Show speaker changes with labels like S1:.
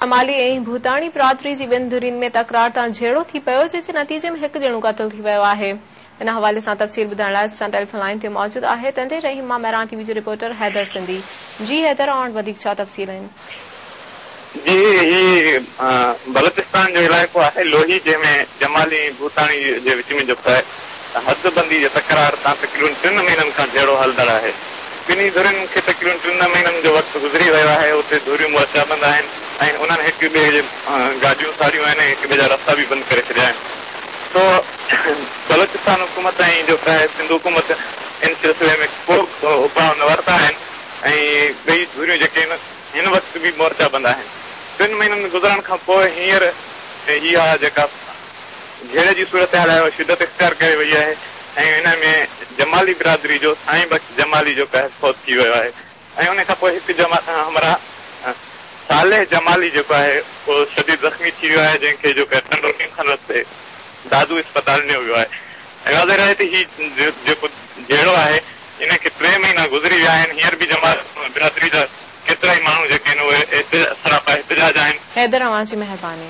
S1: جمالي ۽ ڀوتاڻي برادري جي ٻن ڌرين ۾ تڪرار تان جهيڙو ٿي پيو جنهن جي نتيجي ۾ هڪ ڄڻو قتل ٿي ويو آهي. ان حوالي سان تفصيل ٻڌائڻ لاء اسان سان ٽيليفون لائين تي موجود آهي ٽنڊي رحيم مان مهراڻ ٽي وي جو رپورٽر حيدر سنڌي. جي حيدر اوهان وٽ وڌيڪ ڇا تفصيل آهن؟
S2: جي هي بلوچستان جو علائقو آهي لوهي جنهن ۾ جمالي ۽ ڀوتاڻي جي وچ ۾ جيڪو آهي حد بندي جي تڪرار تان تقريبن ٽن مهينن کان جهيڙو هلندڙ آهي. ٻنهي ڌرين کي تقريبن ٽن مهينن جو وقت گذري ويو آهي، اتي ڌريون مورچا بند آهن ۽ انهن هڪ ٻئي جي گاڏيون ساڙيون آهن ۽ هڪ ٻئي جا رستا به بند ڪري ڇڏيا آهن. سو بلوچستان حڪومت ۽ جو آهي سنڌ حڪومت ان سلسلي ۾ ڪو اپاء نه ورتا آهن ۽ ٻئي ڌريون جيڪي آهن هن وقت به مورچا بند آهن. ٽن مهينن گذرڻ کان پوء هينئر اها جيڪا جهيڙي جي صورتحال آهي اها شدت اختيار ڪري وئي آهي ۽ ان ۾ جمالي برادري جو سائين بخش جمالي جيڪو آهي فوت ٿي ويو آهي ۽ ان کان پوء هڪ همراهه صالح جمالي جيڪو آهي اهو شديد زخمي ٿي ويو آهي جنهن کي جيڪو آهي ٽنڊو رحيم خان رستي دادو اسپتال نيو ويو آهي ۽ واضح رهي ته هي جيڪو جهيڙو آهي ان کي ٽي مهينا گذري ويا آهن هينئر به جمالي برادري جا ڪيترائي ماڻهو جيڪي آهن اهي سراپا احتجاج آهن.
S1: حيدر اوهان جي مهرباني.